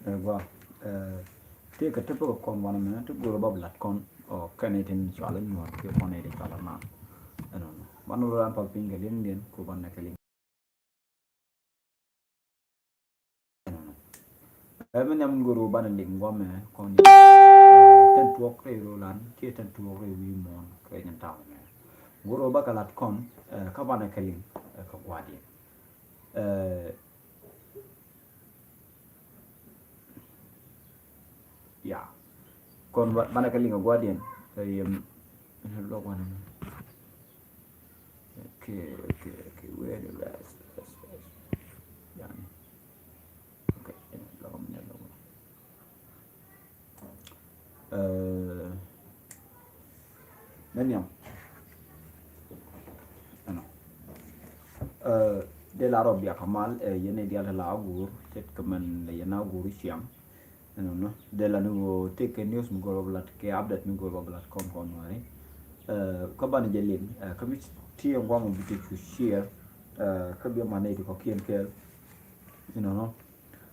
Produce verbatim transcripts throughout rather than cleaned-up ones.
Ɛ gua, ɛ, tëëkɛ ti pekɛ kɔn wanɛ mɛ ti go̱o̱rä ba bi lat kɔn ɔ kɛn itin cual inyuɔ̱n kiɛ kɔn itin cual inan. Ɛnɔnɔ banɛ rɔ ran pal piny kɛ liŋdiɛn ku banɛ kɛ liŋ. Ɛnɔnɔ. Ɛ mi nhiam go̱o̱rä banɛ liŋ guamɛ kɔn itin tɛn tuɔk rɛy rolan kiɛ tɛn tuɔk rɛy wi̱i̱ muɔ̱ɔ̱n kɛ nyɛn ta̱a̱ mɛ. Go̱o̱rä ba kɛ lat kɔn, ɛ, kä banɛ kɛ liŋ, ɛ, kɛ gua̱diɛn. Ɛ, ya. Kɔn ba, banɛ kɛ liŋ a guardian. Ɛ, yɛm, ɛn lɔk wanɛ. Okay, okay, okay. Where the rest, rest, rest? Yani. Okay, ɛn lɔk wanɛ, lɔk wanɛ. Ɛ, mɛ nhiam. Ɛnɔ. Ɛ, dee la rɔ biak kɛ mal, ɛ, yɛn i̱ dial ti la a guur, ce̱tkɛ mɛn lɛ yɛn a guur i̱ ciaŋ. Ɛnɔnɔ. Dee la ni ɣöö tëëkɛ news mi go̱o̱r bä bi lat kɛ update mi go̱o̱r bä bi lat kɔn kɔn nuääri. Ɛ, kä banɛ jɛ liŋ, ɛ, kä mi ti ɛn guam bi ti cu share, ɛ, kä bi man nɛy ti kɔ̱kiɛn kɛɛl. Ɛnɔnɔ.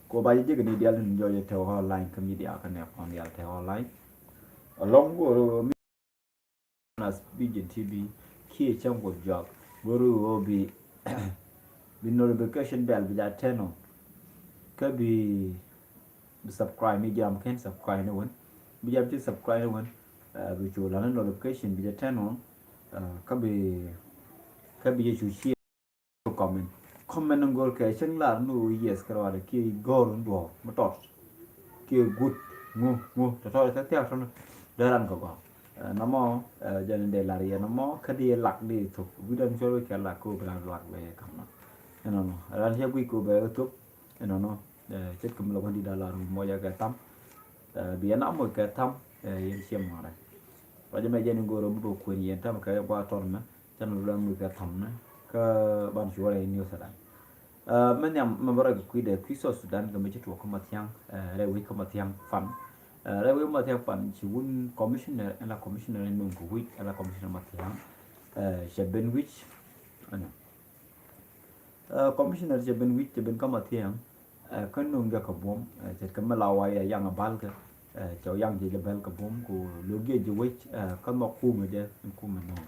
Kɛ ɣöö ba jɛ jek ni dial tin jɔɔc ɛ te online kä media kä nɛ kɔn dial te online. Alɔŋ go̱o̱r ɣöö mi nas Vision T V kiɛ cäŋ Kuɔth Jɔak go̱o̱r ɣöö bi, bi notification bell bi ja turn on. Kä bi, bi subscribe ni jam kɛn subscribe ni wän. Bi jam ci subscribe ni wän, ɛ, bi cu lan ni notification bi ja turn on. Ɛ, kä bi, kä bi jɛ cu share. Comment. Comment in go̱o̱r kɛ cäŋ lar ni ɣöö yes kɛ ruaadɛ kiɛ go̱o̱r in duɔ̱ɔ̱r mi tɔt. Kiɛ gut ŋu ŋu tɔ̱tɔ̱ tɛ thiak tɔ̱nɔ dee ran kɛ gɔ̱a̱r. Ɛ, nɔmɔ, ɛ, jɛn in dee lar yɛ nɔmɔ kä di lak di thok wi̱dan cuɔl wi̱c kɛ lak kɛ ɣöö bi ran lak bɛ yɛ ka̱m nɔ. Ɛnɔnɔ ran cɛ guic kɛ ɣöö bɛ thok. Ɛnɔnɔ, ɛ, ce̱tkɛ mi lɔ wän di da lar mɔcɛ kɛ tham. Ɛ, bi yɛn a moc kɛ tham, ɛ, yɛn ciɛ mɔrɛ. Ruacɛ mɛ jɛn in go̱o̱r mi bä kuën yɛn tham kɛ gua tɔr mɛ. Cä ni ruɛm mi kɛ tham ni kä ban cuɔrɛ in New Sudan. Ɛ, mɛ nhiam mɛ bä rɛ kɛ kui̱dɛ kui̱ South Sudan kɛ mɛ ci tuɔɔk kä Mathiaŋ, ɛ, rɛ wi̱c kä Mathiaŋ Pan. Ɛ, rɛ wi̱c Mathiaŋ Pan ci wun commissioner, ɛn la commissioner in nuŋ kɛ wi̱c, ɛn la commissioner Mathiaŋ. Ɛ, cɛ ben wi̱c. Ɛnɔ. Ɛ, commissioner cɛ ben wi̱c, cɛ ben kä Mathiaŋ. Ɛ, kä nuŋ jɛ kɛ buɔ̱m, ɛ, ce̱tkɛ mi la wa yɛ yaŋ a balkɛ, ɛ, cɛ yaŋ jɛ jɛ bɛl kɛ buɔ̱m ku lo̱k jɛ jɛ wec, ɛ, kä nhɔk kumɛ jɛ, kumɛ nuŋ.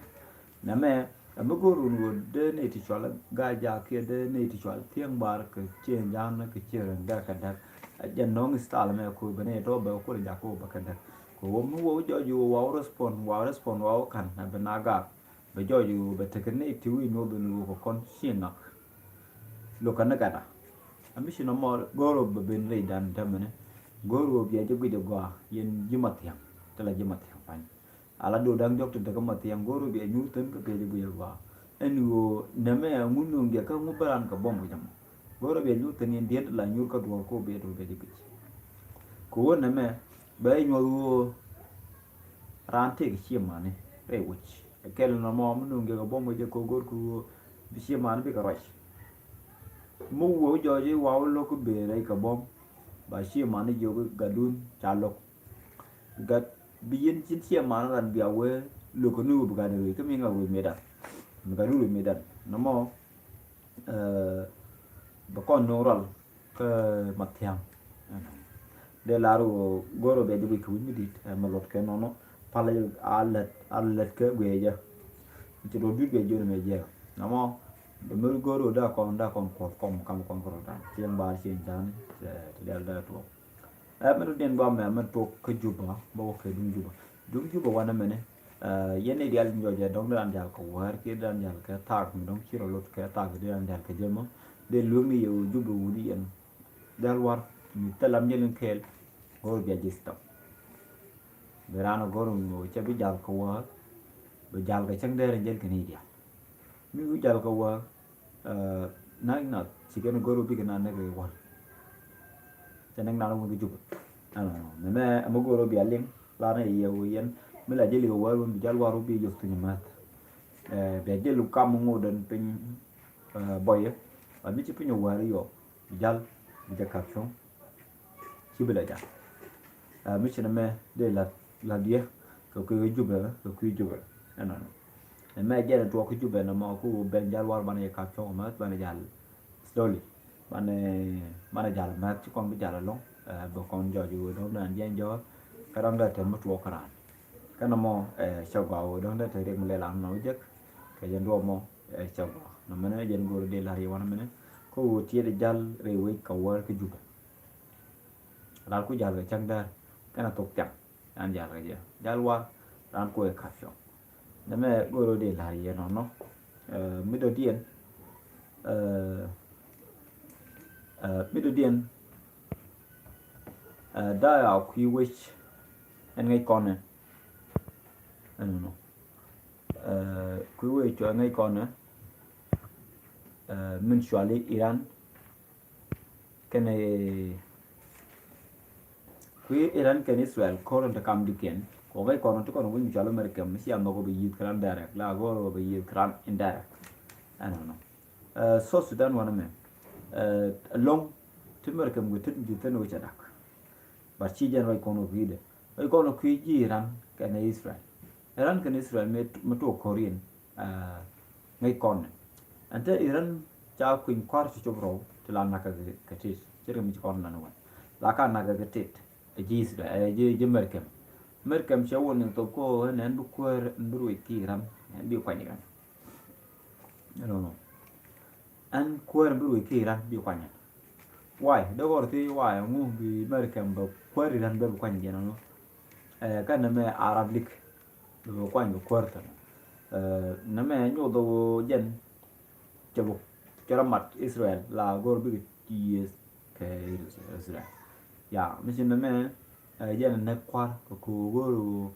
Nɛmɛ, ɛ, mi go̱o̱r wun ɣöö dee nɛy ti cual Gaajak kiɛ dee nɛy ti cual Thiäŋ Bar kɛ Ciɛ Ja̱a̱n kɛ Ciɛ Rɛn Dɛk kɛ Dɛk. Ɛ, jɛ nɔŋ style mɛ ku bɛ nɛy tɔ bɛ kulɛ jak ku bɛ kɛ dɛk. Ku wä mi wä jɔɔc wä wa respond, wa respond wa kan, ɛ, bɛ na gak. Bɛ jɔɔc ɣöö bɛ tekɛ nɛy ti wi̱i̱ nyuɔth ni ɣöö kɛ kɔn ci ŋak. Lo̱kä ni gatda. A mi ci nɔmɔ go̱o̱r ɣöö bɛ ben rɛy dan tämɛni. Go̱o̱r ɣöö bia jɛ guic a gɔaa yɛn ji̱ Mathiaŋ. Ti la ji̱ Mathiaŋ pa̱ny. Ala do̱r da̱ŋ diɔ̱k ti tekɛ Mathiaŋ go̱o̱r ɣöö bia nyuur thi̱n kä bia jɛ guic a gɔaa. Ɛn ɣöö nɛmɛ ŋun nuŋ jɛ kä ŋu bä ran kɛ buɔ̱m kɛ jɛ mɔ. Go̱o̱r ɣöö bia nyuur thi̱n yɛn dieen ti la nyuur kä duɔ̱ɔ̱r kɛ ɣöö bia jɛ guic. Kɛ ɣöö nɛmɛ bɛ nyuɔth ɣöö raan tëëk ciëmani rɛy wi̱c. Kɛl nɔmɔ mi nuŋ jɛ kɛ buɔ̱m kɛ jɛ kɛ go̱o̱r kɛ ɣöö bi ciëmani bikɛ ruac. Mi wä jɔɔc i̱ waw lo̱k kä bëë rɛy kɛ buɔ̱m ba ciëmani jiök i̱ gatdun ca lo̱k. Gat bi yɛn cin ciëmani ran bia wee lo̱k kɛ ni wä bi gatdun rɛy kä mi ŋak ruec mëëdan. Mi gatdun ruec mëëdan nɔmɔ. Ɛ, bɛ kɔn nuŋ rual kä Mathiaŋ. Dee lar ɣöö go̱r ɣöö bia jɛ guic kɛ wi̱c mi di̱t, ɛ, mɛ luɔt kɛ nɔnɔ. Pal a lät, a lät kɛ guiɛ jɛ. Ci duɔt dui̱t bia jiön mɛ jɛ. Namɔ bɛ mɛ go̱r ɣöö daa kɔn, daa kɔn kuɔth kɔm kam kɔn kɔn dan. Cieŋ bar cieŋ dan, ɛ, ti dial daa tuɔk. Ɛ, mɛn rut diɛn gɔaa mɛ, mɛn tuɔk kä Juba, bä wä kɛ duŋ Juba. Duŋ Juba wanɛ mɛnɛ, ɛ, yɛn ni dial jɔɔc ɛ dɔ̱ŋ di ran dial kɛ wäär kiɛ di ran dial kɛ thaak mi dɔ̱ŋ ci rɔ lot kɛ thaak di ran dial kɛ jɛ mɔ. Dee lueŋni yɛ wä Juba wuni yɛn. Dial war mi thil lam jɛn kɛɛl. Go̱r bia ji̱ stop. Bi ran a go̱r mi wä cɛ bi jal kɛ wäär. Bi jal kɛ cäŋ dee ran jɛl kɛ ni dial. Mi wi̱i̱ jal kɛ wäär, ɛ, nak nath ci kɛn go̱r wi̱i̱ bikɛ na näk i̱ wal. Cɛ näk na wi̱i̱ kɛ Juba. Ɛnɔ, nɛmɛ ɛmɛ go̱r wi̱i̱ bia liŋ, la nɛ yɛ wi̱i̱ yɛn. Mi la jɛ liŋ kɛ wäär wi̱i̱ bi jal war wi̱i̱ bi yök thuny mäth. Ɛ, bia jɛ luk kam ŋot den piny, ɛ, bɔyɛ. Ɛ, mi ci piny wäär yɔ, bi jal, bi jɛ kap cuŋ. Ci bi la jal. Ɛ, mi ci nɛmɛ dee la, la diɛ kɛ kui̱ Jubɛ, kɛ kui̱ Jubɛ. Ɛnɔ nɔ. Ɛmɛ jɛn tuɔɔk ki Jubɛ nɔmɔ ku ben jal war banɛ jɛ kap cuɔk mɛ banɛ jal slowly. Manɛ, manɛ jal mɛth ci kɔn bi jal ɛlɔ̱ŋ, ɛ, bɛ kɔn jɔɔc wee dɔ̱ŋ dan jiɛn jɔɔc, kä dɔ̱ŋ dee te mi tuɔɔk kä raan. Kä nɔmɔ, ɛ, cɛ gɔaa wee dɔ̱ŋ dee te riɛk mi lɛl an nɔ jek, kɛ jɛn duɔ̱ɔ̱p mɔ, ɛ, cɛ gɔaa. Nɔmɔ ni jɛn go̱o̱r dee la̱r yɛ wanɛ mini, kä wee tiɛt jal rɛy wec kɛ wäär kä Jubɛ. Lar ku jal kɛ cäŋ däär, kɛnɛ thok thiaŋ. An jal kɛ jɛ. Jal war, ran kuɛ kap cɔk. Nɛmɛ go̱o̱r dee la̱r yɛ nɔnɔ. Ɛ, mi dɔ̱diɛn, ɛ, ɛ, mi dɔ̱diɛn, ɛ, da̱a̱ a kui̱ wec ɛn ŋäc kɔnɛ. Ɛnɔnɔ. Ɛ, kui̱ wec cɔ ɛn ŋäc kɔnɛ. Ɛ, min cuali Iran. Kɛnɛ kui̱ Iran kɛnɛ Israel ko̱r in te kam dikiɛn. Kɛ ɣöö ŋäc kɔn ti kɔn wi̱ny mi cual America mi cia nhɔk bɛ yi̱th kɛ ran direct la go̱o̱r bɛ yi̱th kɛ ran indirect. Ɛnɔnɔ. Ɛ, South Sudan wanɛ mɛ. Ɛ, ɛlɔ̱ŋ ti America mi gui̱ tet mi ji̱ thin wec a dak. But ci jɛn ruac kɔn wä kui̱dɛ. Ruac kɔn wä kui̱ ji̱ Iran kɛnɛ Israel. Iran kɛnɛ Israel mi, mi tuɔɔk ko̱riɛn, ɛ, ŋäc kɔn nɛ. Ɛn te Iran ca kui̱ny kua̱r ci cop rɔw ti la nakä kɛ, kɛ tet. Ce̱tkɛ mi ci kɔn lan wän. La ka nakä kɛ tet. Ɛ ji̱ Israel, ɛ ji̱, ji̱ Mɛrkɛm. Mɛrkɛm cɛ wä ni thok ko ɛn, ɛn bi kuäär, ɛn bi ruec ki Iran, ɛn bi kuany Iran. Ɛnɔnɔ. Ɛn kuäär ɛn bi ruec ki Iran bi kuany ɛn. Why? Dee gɔr thi why ɛŋu bi Mɛrkɛm bɛ kuäär Iran bɛ bi kuany jɛn ɛnɔ. Ɛ, kä nɛmɛ Arab League. Bɛ bi kuany kɛ kuäär thin. Ɛ, nɛmɛ nyoth ɣöö jɛn cɛ bi, cɛ rɔ mat Israel la go̱o̱r bikɛ ti yieth kɛ Israel. Ya, mi ci nɛmɛ, ɛ, jɛn ɛ näk kua̱r kɛ ko̱o̱k go̱o̱r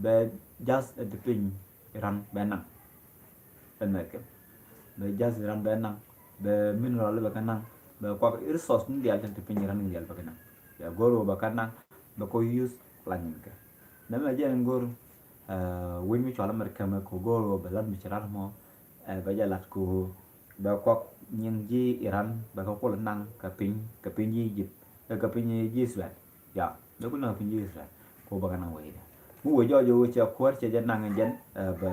bɛ jath ɛ ti piny Iran bɛ naŋ. Bɛ Mɛrkɛm. Bɛ jath Iran bɛ naŋ. Bɛ mineral bɛ kɛ naŋ. Bɛ kuak resource ni diaal tin ti piny Iran ni diaal bɛ kɛ naŋ. Ya go̱o̱r bɛ kɛ naŋ. Bɛ kɔ use la nyin kɛ. Nɛmɛ jɛn go̱o̱r, ɛ, wi̱ny mi cual Mɛrkɛm kɛ go̱o̱r bɛ lat mi ci rat mɔ. Ɛ, bɛ jɛ lat ko bɛ kuak nyin ji̱ Iran bɛ kɛ kuɔl naŋ kɛ piny, kɛ piny ji̱ Egypt, ɛ, kɛ piny ji̱ Israel. Ya, bɛ ku naŋ kɛ piny ji̱ Israel. Ko bɛ kɛ naŋ wecdɛ. Mi wec jɔɔc wec cɛ kuäär cɛ jɛ naŋ jɛn, ɛ, bɛ,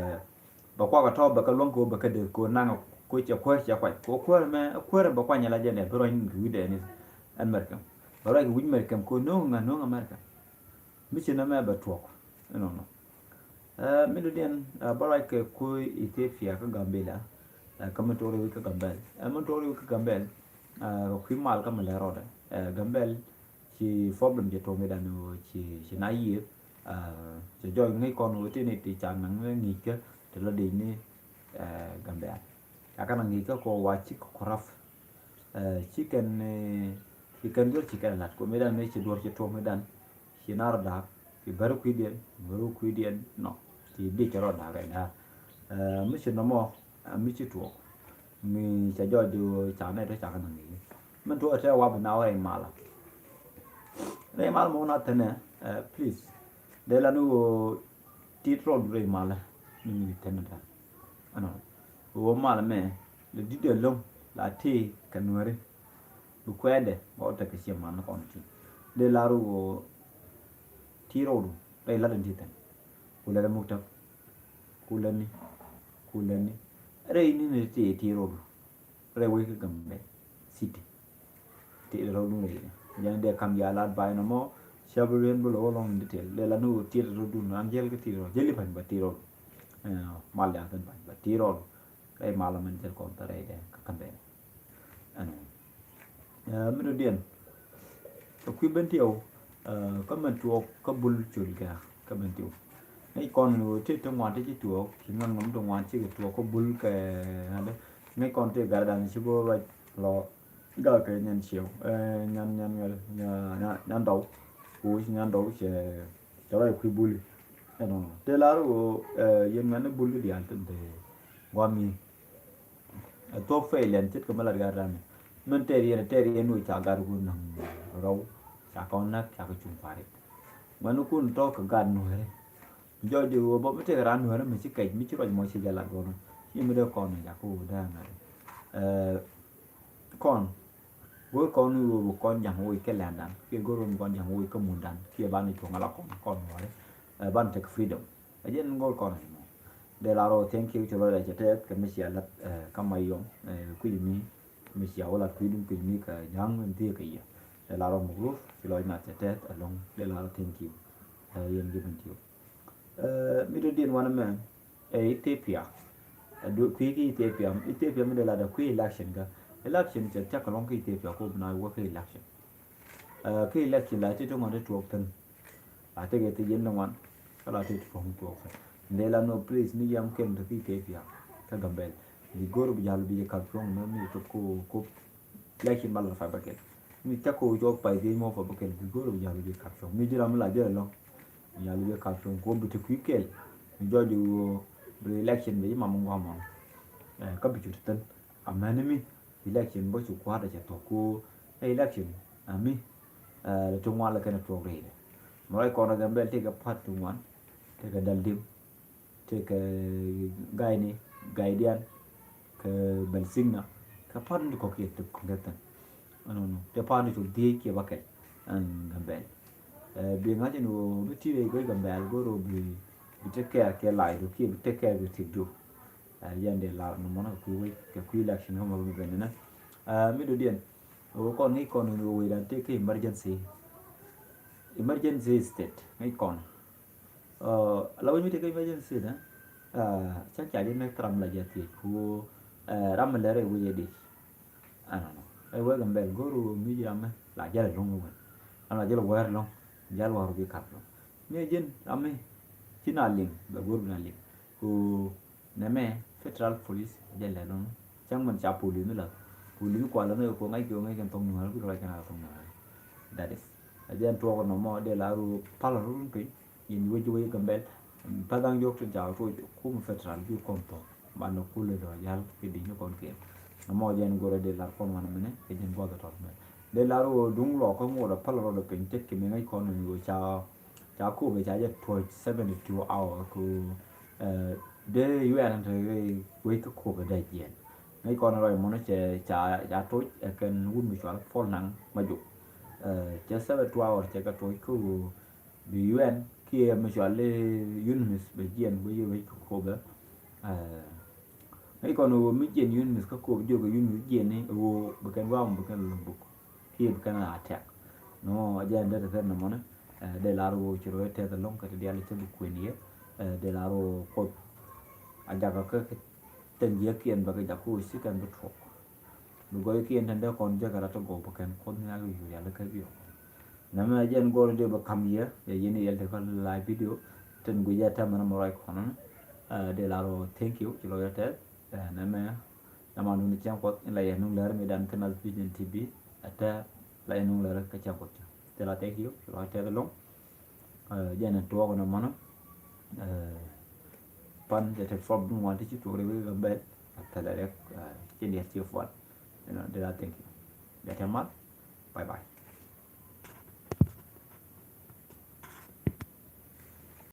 bɛ kuak ɛ tɔ̱ bɛ kɛ luäŋ ko bɛ kɛ dee ko naŋ ko cɛ kuäär cɛ kuany. Ko kuäär mɛ, kuäär bɛ kuany la jɛn ɛ, bi ruac ni kɛ wi̱cdɛ ni ɛn Mɛrkɛm. Bɛ ruac kɛ wi̱c Mɛrkɛm ko no̱o̱ŋ ŋa no̱o̱ŋ America. Mi ci nɛmɛ bɛ tuɔɔk. Ɛnɔnɔ. Ɛ, mi dɔ̱diɛn, ɛ, bä ruac kɛ kui̱ Ethiopia kä Gambela. Ɛ, kä mi tuɔɔk rɛw kä Gambɛl. Ɛ, mi tuɔɔk rɛw kä Gambɛl. Ɛ, kui̱ mal kä mi lɛ rɔɔdɛ. Ɛ, Gambɛl ci problem jɛ tuɔɔk mi dan ɣöö ci, ci na yiëë. Ɛ, cɛ jɔɔc ŋäc kɔn ɣöö tini ti ca naŋ ŋi̱i̱cä ti lɔ dec ni, ɛ, Gambɛl. Ca kɛ naŋ ŋi̱i̱cä kɔ wa ci kɛ corrupt. Ɛ, ci kɛn, ɛ, ci kɛn duer ci kɛn lat kɔ mi dan mi ci duer ci tuɔɔk mi dan. Ci na rɔ da̱a̱k, ci bär kui̱diɛn, bär kui̱diɛn, nɔ, ci biɛ cɛ rɔ da̱a̱k ɛ da̱a̱k. Ɛ, mi ci nɔmɔ, ɛ, mi ci tuɔɔk. Mi cɛ jɔɔc di ca nɛ tɔ ca kɛ naŋ i̱. Min tuɔɔk tɛ wa bi na wä rɛy malä. Rɛy malä mɔ na tɛnɛ, ɛ, please. Dee la ni wä tit rɔɔd rɛy malä. Ni mi tɛnɛ tɛ. Ɛnɔ. Wä malä mɛ, lɛ dit dee loŋ, la ti kɛ nuɛri. Bi kuɛɛdɛ ba wä tekɛ ciɛ man ni kɔn ti. Dee lar wä ti rɔɔdu rɛy lat in ti thɛn. Ku lɛt muktab. Ku lɛt ni. Ku lɛt ni. Rɛy ni ni ti ti rɔɔdu. Rɛy wec kä Gambɛl city. Ti rɔɔdu rɛy ni. Jɛn dee kam ya lat bay nɔmɔ. Cɛ bi lueen bi lɔ wä lɔŋ in detail. Dee lat ni wä ti rɔɔdu nan jɛl kä ti rɔɔdu. Jɛl i̱ pa̱ny ba ti rɔɔdu. Ɛ, mal ya kɛn pa̱ny ba ti rɔɔdu. Rɛy malä mɛn jɛl kɔn thɛ rɛy dɛ kä Gambɛl. Ɛnɔ. Ɛ, mi dɔ̱diɛn. Ɛ kui̱ ben tiɛw, ɛ, kä mɛn tuɔɔk kä bul col gɛ kä ben tiɛw. Ŋäc kɔn ni wä ti ti ŋuan ti ci tuɔɔk, ci ŋuan ŋuan ti ŋuan ci kɛ tuɔɔk kä bul kɛ ŋa̱dɛ. Ŋäc kɔn ti gat dan ci bä ruac lɔ gat kɛ nyan ciɛw, ɛ, nyan, nyan, nyan, nyan, nyan dɔw. Ku ci nyan dɔw cɛ, cɛ ruac kui̱ buli. Ɛnɔ. Tëë lar wä, ɛ, yɛn ŋuan ni bul kɛ diaal ti dee guam yi. Ɛ thuɔ̱k fail ɛn ce̱tkɛ mi lat gat ran. Min tɛɛr yɛn, tɛɛr yɛn wä ca gat kun naŋ rɔw. Ca kɔn näk, ca kɛ cuŋ pa̱a̱t. Ŋuɛ̈ni kun tɔ̱ kɛ gat nuääri. Jɔɔc di ɣöö bä mi tëëkɛ raan nuääri mi ci kɛc, mi ci ruac mɔ ci jɛ lat gɔnɔ. Ci mi dee kɔn ni jakä wä dee ŋa̱t. Ɛ, kɔn. Go̱o̱r kɔn ni ɣöö bi kɔn ja̱ŋ woc kɛ lɛndan. Kiɛ go̱o̱r ɣöö bi kɔn ja̱ŋ woc kɛ mundan. Kiɛ banɛ cuɔ̱ŋ ala kɔn, kɔn nuääri. Ɛ, banɛ tekɛ freedom. Ɛ jɛn go̱o̱r kɔn ni mɔ. Dee la rɔ thank you ci rɔ dee cɛ tɛth kɛ mi cia lat, ɛ, kä Mayom, ɛ, kui̱c mi. Mi cia wä lat kui̱dun piny mi kɛ ja̱ŋ in thiee kɛ yɛ. Dee lar ɔ mukruf ci lɔc nath cɛ tɛth ɛlɔ̱ŋ dee lar ɔ thank you. Ɛ yɛn ji̱ bɛn tiw. Ɛ mi dee diɛn wanɛ mɛ. Ɛ Ethiopia. Ɛ du kui̱ ki Ethiopia. Ethiopia mi dee lat ɛ kui̱ election kä. Election cɛ cak ɛlɔ̱ŋ ki Ethiopia ko bi na wä ki election. Ɛ ki election la ti ti ŋuan ti tuɔɔk thin. La tëkɛ ti jiɛn ti ŋuan kä la tëë ti tuɔɔk mi tuɔɔk thin. Ndee la nɔ please mi yam kɛn ti ki Ethiopia kä Gambɛl. Bi go̱r bi jal bi jɛ kap cuɔ̱ŋ mɛ mi ti ko ko election bal fa bäkɛl. Mi cak ko jɔk pay bi mɔ fa bäkɛl bi go̱r bi jal bi jɛ kap cuɔ̱ŋ mi ji̱ ram mi la jɛ lɔ. Bi jal bi jɛ kap cuɔ̱ŋ ko bi ti kui̱ kɛl. Mi jɔk ju bi election bi ji̱ mam ŋuam mɔ. Ɛ kä bi cu ti thin. Amɛni mi election bä cu kua̱r dɛ cɛ thuɔ̱k ko ɛ election ami. Ɛ ti ŋuan lɛ kɛn tuɔɔk rɛydɛ. Mɛ ruac kɔn ɛ Gambɛl tëëkɛ part ti ŋuan tëëkɛ Daldem tëëkɛ Gaini Gaidian kɛ Bɛlsigna kɛ part ni kɔkiɛ ti kɔn kɛ thin. Ɛnɔnɔ tëë part ni cu dhiec kiɛ bäkɛl ɛn Gambɛl. Ɛ bi ŋa̱c ɛn ɣöö bi ti rɛy go̱c Gambɛl go̱r ɣöö bi bi take care kɛ life du kiɛ bi take care kɛ thiekdu. Ɛ yɛn dee lar ni mɔnɔ kɛ kui̱ wec kɛ kui̱ election kä mɔ bi ben ni nɛ. Ɛ mi dɔ̱diɛn ɣöö kɔn ŋi̱i̱c kɔn ni ɣöö wecdan tëë kä emergency. Emergency state ŋi̱i̱c kɔn. Ɛ la wec mi tëë kä emergency state ɛ ca ca ji̱ nɛ ram la jɛ thiec ku ɛ ram mi lɛr ɛ wec ɛ dic. Ɛnɔnɔ ɛ wek Gambɛl go̱r ɣöö mi ji̱ ram mi la jäl ɛlɔ̱ŋ wec. Ram la jäl wäär ɛlɔ̱ŋ jäl wäär bi kap ɛlɔ̱ŋ. Mi ɛ ji̱n ram mi ci na liŋ bɛ go̱r bi na liŋ. Ku nɛmɛ federal police jɛ lɛ nɔnɔ cäŋ mɛn ca police mi la police mi kualɛ nɔ yɛ ko ŋa̱c kɛ ŋa̱c kɛn thɔŋ nuäär bi kɛ ruac kɛn a thɔŋ nuäär. That is ɛ jɛn tuɔɔk nɔmɔ dee la ru pal run piny. Yɛn wec wec Gambɛl pa dhaŋ jɔk tin ca tuɔc kum federal bi kɔn thɔŋ ba nɔ kulɛ dɔ yal kɛ di̱c ni kɔn kɛn. Nɔmɔ jɛn gorɛ dee lar kɔn wanɛ mɛnɛ kɛ jɛn guath tɔt mɛ dee lar wä duŋ lɔ kɔn wä dɔ pal rɔ dɔ piny tek kɛ mi ŋa̱c kɔn ni wä ca Ca Kuba ca jɛ tuɔc seventy two hour ku dee U N te wec kä Kuba dee jiɛn. Ŋäc kɔn rɔy mɔnɔ cɛ ca ca tuɔc ɛ kɛn wut mi cual Paul Nang Majuk. Cɛ seventy two hour cɛ kɛ tuɔc ku bi U N kiɛ mi cual i̱ UNMISS bɛ jiɛn wec wec kä Kuba. Ŋäc kɔn ɣöö mi jiɛn UNMISS kä Kuba jiök kɛ UNMISS jiɛn ni ɣöö bi kɛn waŋ bi kɛn lɔ buk. Kiɛ bi kɛn a tɛk. Nɔ a jɛ ɛn det a thɛr nɔmɔni dee lar wä ci rɔ tɛth alɔŋ kɛ ti dial cä bi kuën yɛ. Dee lar wä Kuoth a jakä kä tɛn jiäkiɛn bɛ kɛ jak ku ci kɛn bi tuɔk. Bi gɔykiɛn tɛn dee kɔn jäkä rat ti gɔw bi kɛn Kuoth ni a kɛ yurial kä biɔ. Nɛmɛ a jɛ ɛn gɔr dee bi kam yɛ yɛ yɛn yɛl ti kä live video. Tɛn guic a tɛmɛ nɔmɔ ruac kɔn. Dee lar wä thank you ci lɔ yɛ tɛth. Nɛmɛ Nɛmɛ duni cɛn Kuɔth in la yɛ nuŋ lɛr mi dan kä Naath Vision T V. Ɛ tɛ la yɛ nuŋ lɛr kä cɛn Kuɔth cɛ tɛ la thank you lɔ tɛ lɔŋ. Jɛn in tuɔɔk in mɔnɔ. Pan jɛ tɛ fɔp dun wan ti ci tuɔɔk rɛ wek Gambɛl. Ɛ tɛ lɛ rɛ ci diɛt ci fuat. Dee la thank you. Jɛ tɛ mal. Bye bye.